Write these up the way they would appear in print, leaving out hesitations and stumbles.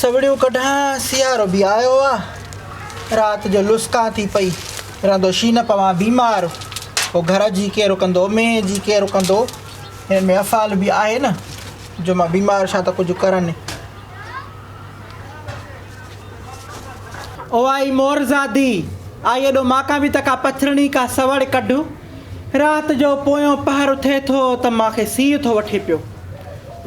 سوڙيون ڪڍان، سيارو به آيو آ. رات جو لسڪان ٿي پئي، رهندو شينهن پوان بيمار. پوء گهر جي ڪير ڪندو، مينهن جي ڪير ڪندو. هنن ۾ افعال به آهي نه، جو مان بيمار ڇا ته ڪجهه ڪرن. او آئي مورزادي، آئي ايڏو ماکان به ته ڪا پٿرڻي ڪا سوڙ ڪڍ. رات جو پويون پهر اٿي ٿو ته مان کي سيء ٿو وٺي پيو.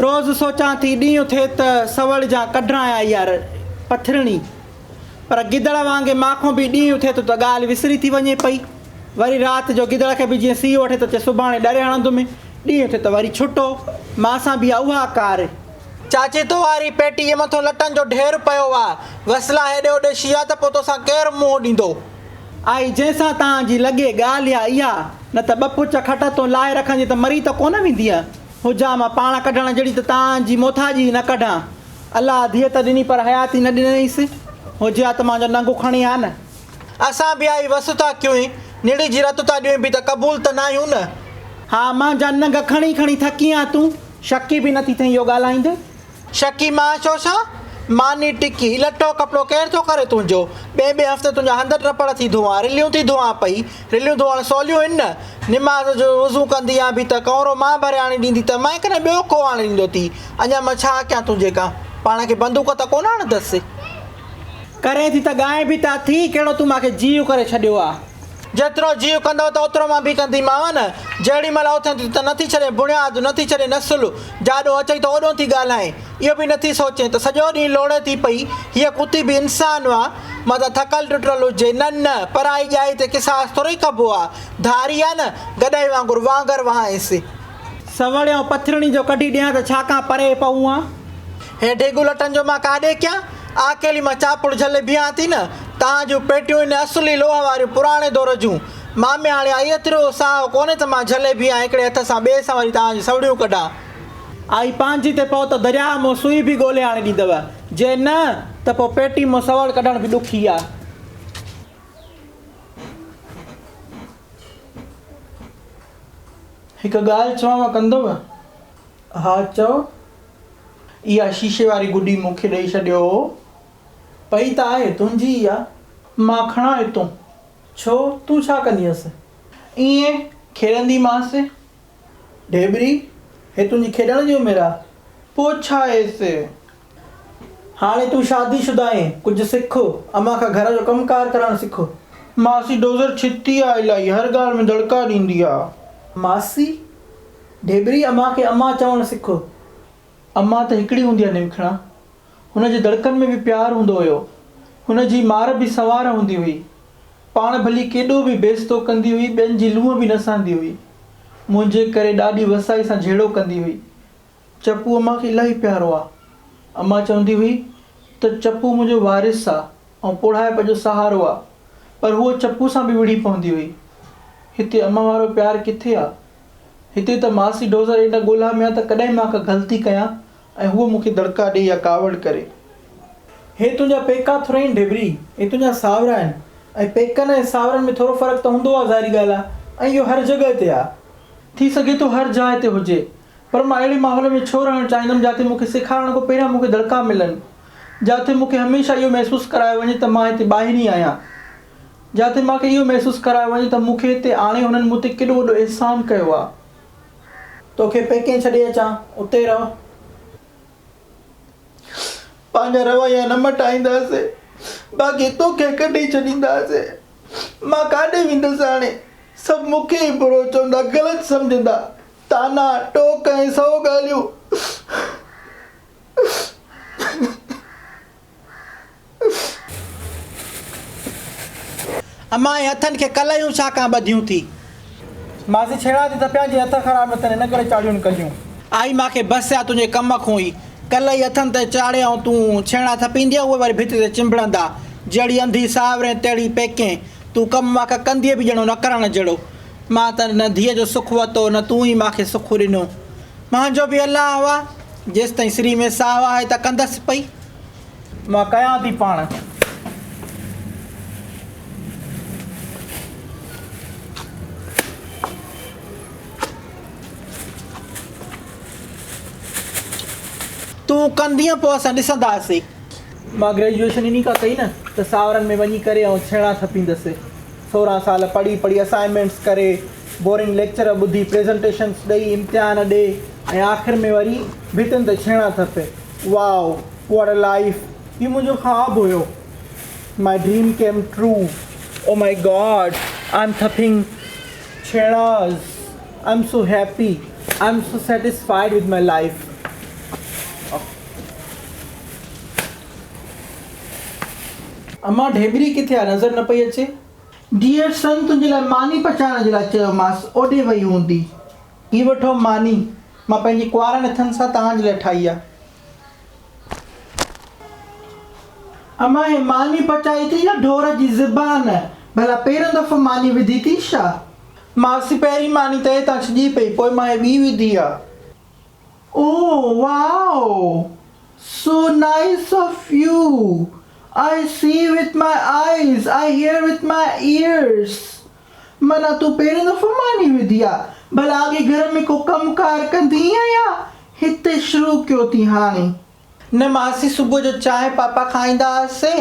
روز سوچان ٿي ڏينهن ٿئي ته سوڙ جان ڪڍرايان اها پٿرڻي. پر گدڙ وانگي ماکون به ڏينهن ٿئي ٿو ته ڳالهه وسري ٿي وڃي پئي. وري رات جو گدڙ کي به جيئن سيء وٺي ٿو چي سڀاڻي ڏري هڻندم. ڏينهن ٿئي ته وري ڇٽو. ماسان به اها ڪار. چاچي تو واري پيٽيء مٿو لٽن جو ڍير پيو آ. وسلا هيڏي هوڏي شيعا ته پوء توسان ڪير منهن ڏيندو. آئي جنهن سان تان جي لڳي ڳالهه اها اها، نه ته ٻه پچ کٽ تون لاهي رکندين ته مري ته ڪونه ويندينء. هجان مان پاڻ ڪڍڻ جهڙي ته تان جي موٿاڄي نه ڪڍان. الله ڌيء ته ڏني پر حياتي نه ڏنئيس. هجي ها ته مانجو ننگ کڻي ها نه. اسان به آئي وس ٿا ڪيون، نڙي جي رت ٿا ڏيون به ته قبول ته ناهيون نه. ها مانجا ننگ کڻي کڻي ٿڪي آن تون شڪي به نٿي ٿئين اهو ڳالهائيندي. شڪي مان ڇو ڇا؟ ماني ٽڪي، لٽو ڪپڙو ڪير ٿو ڪري تنهنجو؟ ٻئي ٻئي هفتي تنهنجا هنڌ ٽپڙ ٿي ڌوئان، رليون ٿي ڌوئان پئي. رليون ڌوئڻ سوليون هن نه. نماز جو وضو ڪندي آن به ته ڪؤنرو مان ڀري آڻي ڏيندي ته مئن ڪنهن ٻيو ڪو آڻي ڏيندو ٿي. اڃا مان ڇا ڪيان تنهنجي ڪا؟ پاڻ کي بندوق ته ڪونه هڻندس. ڪرين ٿي ته ڳائين به ته اٿي، ڪهڙو تون مان کي جيء ڪري ڇڏيو آ. جيترو جيء ڪندؤ ته اوترو مان به ڪنديمانء نه. جهڙي مهل اٿين ٿي ته نٿي ڇڏين بڻياد، نٿي ڇڏين نسل. جاڏو اچئي ته اوڏو ٿي ڳالهائين. اهو به نٿي سوچين ته سڄو ڏينهن لوڙي ٿي پئي. هيء ڪتي به انسان آ. متان ٿڪل ٽٽل هجي. نه نه، پرائي ڄائي تي قصاص ٿورئي ڪبو آ. ڌاري آ نه، گڏهه وانگر وانگر وهائينس. سوڙيون پٿرڻي جو ڪڍي ڏيان ته ڇا کان پري پئون ها. هي ڍيڳو لٽن جو مان ڪاڏي ڪيان؟ آڪيلي مان چاپڙ جهلي بيهان ٿي نه. توهان جون پيٽيون ان اصلي لوهه واريون پراڻي دور جون. مان ۾ هاڻي ايترو ساهه ڪونهي ته مان جهلي بيهان هڪڙي هٿ سان ٻئي سان وري توهان جون سوڙيون ڪڍان. آئي پانجي تي پئو ته درياهه مون سوئي به ڳولي آڻي ڏيندؤ. جي نه ته پوء پيٽي مون سوڙ ڪڍڻ به ڏکي آ. هڪ ڳالهه چوانو ڪندؤ؟ ها چئو. اها شيشي واري گڏي مون کي ڏئي ڇڏيو هو. پئي ته آهي تنهنجي ئي آ. مان کڻان هتون. ڇو، تون ڇا ڪندينس؟ ائين کيڏنديمانس. ڍيٻري، هي تنهنجي کيڏڻ جي عمر آ. پوء ڇا آهيس؟ هاڻي تون شادي شده آهين، ڪجهه سک، امان کان گهر جو ڪم ڪار ڪرڻ سک. ماسي ڊوزر ڇتي آ الائي، هر ڳالهه ۾ دڙڪا ڏيندي آ. ماسي، ڍيٻري امان کي امان چوڻ سک. امان ته هڪڙي هوندي آ نمکڻا. هن جي دڙڪن ۾ به پيار هوندو هيو. هن جي مار به سنوار هوندي هئي. پاڻ ڀلي ڪيڏو به بيستو ڪندي هئي، ٻين جي لونء به نه سهندي هئي. منهنجي ڪري ڏاڏي وسائي سان جهيڙو ڪندي هئي. چپو امان کي الاهي پيارو آ. امان چوندي هئي ته چپو منهنجو وارث آ ۽ پوڙهائپ جو سهارو آ. پر هوء چپو سان به وڙهي پوندي هئي. هتي امان وارو پيار ڪٿي آ؟ هتي ته ماسي ڊوزر ان ڳولها ۾ آ ته ڪڏهن مان ڪا غلطي ڪيان ۽ هوء مون کي دڙڪا ڏئي يا ڪاوڙ ڪري. هي تنهنجا پيڪا ٿورئي آهن ڍيٻري، هي تنهنجا ساهرا آهن ۽ پيڪن ۽ ساهرن ۾ ٿورو فرق ته هوندو آ ظاهري ڳالهه آ ۽ اهو هر جڳهه تي آ. ٿي سگهي ٿو هر جاء تي هجي پر مان اهڙي ماحول ۾ ڇو رهڻ چاهيندم جاتي مون کي سيکارڻ کان پهريان مون کي دڙڪا ملن، جاتي مون کي هميشه اهو محسوس ڪرايو وڃي ته مان هتي ٻاهرين آهيان، جاتي مان کي اهو محسوس ڪرايو وڃي ته مون کي هتي آڻي هنن مون تي ڪيڏو وڏو احسان ڪيو آ. توکي پيڪين ڇڏي اچان، اتي رهه. پنهنجا رويا نه مٽائينداسين، باقي توکي ڪڍي ڇڏينداسين. مان ڪاڏي ويندس هاڻي؟ سڀ مون کي ئي برو چوندا، غلط سمجهندا. طعنا، ٽوڪ ۽ سئو ڳالهيون. امان ۽ هٿن کي ڪلهيون ڇا ڪان ٻڌيون ٿي. ماسي ڇيڙا ٿي ٿپيان جي هٿ خراب نه ٿين ان ڪري چاڙهيون ڪلهيون. آئي مان کي بس آ تنهنجي ڪم کون ئي. ڪلهه ئي هٿن تي چاڙهي ۽ تون ڇيڻا ٿپيندينء اهي وري ڀت تي چنبڙندا. جهڙي انڌي ساهورين تهڙي پيڪين. تون ڪم مان کان ڪنديء به ڄڻو نه ڪرڻ جهڙو. مان ته نه ڌيء جو سک ورتو نه تون ئي مان کي سک ڏنو. مهانجو به الله آ، جيستائين سري ۾ ساهه آهي ته ڪندس پئي. مان ڪيان ٿي پاڻ. تون ڪندينء پوء اسان ڏسنداسين. مان گريجوئيشن انهي کان ڪئي نه ته ساهرن ۾ وڃي ڪري آئون ڇيڻا ٿپيندس. 16 سال پڙهي پڙهي اسائنمينٽس ڪري، بورنگ ليڪچر ٻڌي، پريزنٽيشنس ڏئي، امتحان ڏي ۽ آخر ۾ وري ڀتين تي ڇيڻا ٿپي. واء واٽ ا لائيف! هي منهنجو خواب هيو. My dream came true. Oh my God! I am ٿپنگ ڇيڻاز. I am so happy. I am so satisfied with my life. امان ڍيٻري ڪٿي آ نظر نه پئي اچي. ڊيئر سن تنهنجي لاء ماني پچائڻ جي لاء چيومانس اوڏي وئي هوندي. هي وٺو ماني مان پنهنجي ڪنوارن هٿن سان توهان جي لاء ٺاهي آ. امان هي ماني پچائي ٿي يا ڍور جي زبان ڀلا پهريون دفعو ماني وڌي ٿي ڇا. ماسي پهرين ماني تئي تان ڇڄي پئي پوء مان هي ٻي وڌي آ. Oh wow so nice of you I see with my eyes I hear with my ears معنيٰ تون پهريون دفعو ماني وڌي آ ڀلا اڳي گهر ۾ ڪو ڪم ڪار ڪندي هئين يا هتي شروع ڪيو ٿي هاڻي. نه ماسي صبح جو چانهه پاپا کائيندا هئاسين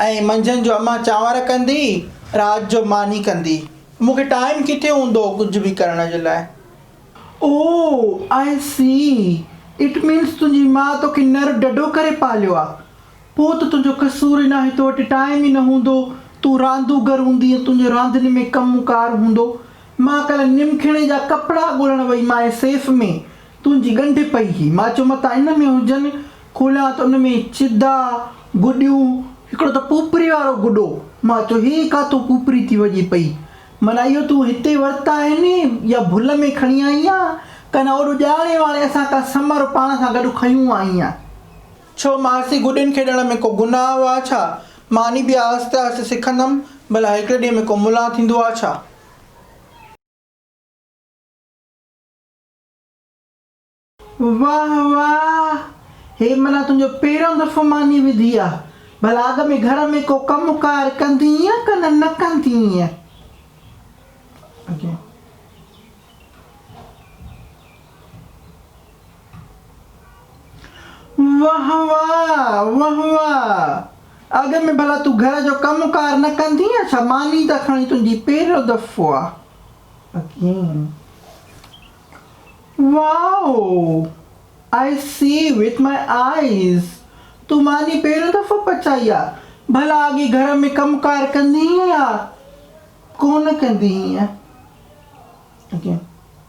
۽ منجهند جو امان چانور ڪندي رات جو ماني ڪندي مون کي ٽائيم ڪٿي هوندو هو ڪجهه به ڪرڻ جي لاء. Oh I see it means تنهنجي ماء توکي نر ڊڍو ڪري پاليو آ پوء ته تنهنجو قصور ئي ناهي تو وٽ ٽائيم ئي نه هوندو تون راندوگر هوندينء تنهنجو راندين ۾ ڪم ڪار هوندو مان ڪلهه نمکيڻي جا ڪپڙا ڳولڻ وئي مانء سيف ۾ تنهنجي ڳنڍ پئي هئي مان چيو متان ان ۾ هجن کوليان ته ان ۾ چدا گڏيون هڪڙو ته پوپري وارو گڏو مان چيو هي ڪاتو پوپري ٿي وڄي پئي معنيٰ اهو تون هتي ورتا آهن يا ڀل ۾ کڻي آئين آن، ڪن اوڏو ڄاڻي واڻي اسان ڪا سمر پاڻ سان گڏ کنيون آئين آن. ڇو ماسي گڏين کيڏڻ ۾ ڪو گناهه آ ڇا؟ ماني به آهستي آهستي سکندم، ڀلا هڪڙي ڏينهن ۾ ڪو ملان ٿيندو آ ڇا؟ واهه واهه! هي معنيٰ تنهنجو پهريون دفعو ماني وڌي آ. ڀلا اڳ ۾ گهر ۾ ڪو ڪم ڪار ڪندي هئين ڪه نه نه ڪندي هئين؟ واهه واهه! واهه واهه! اڳ ۾ ڀلا تون گهر جو ڪم ڪار نه ڪندي هئين ڇا؟ ماني ته کڻي تنهنجي پهريون دفعو آ. Wow! I see with my eyes تون ماني پهريون دفعو پچائي آ، ڀلا اڳي گهر ۾ ڪم ڪار ڪندي هئين يا ڪونه ڪندي هئين؟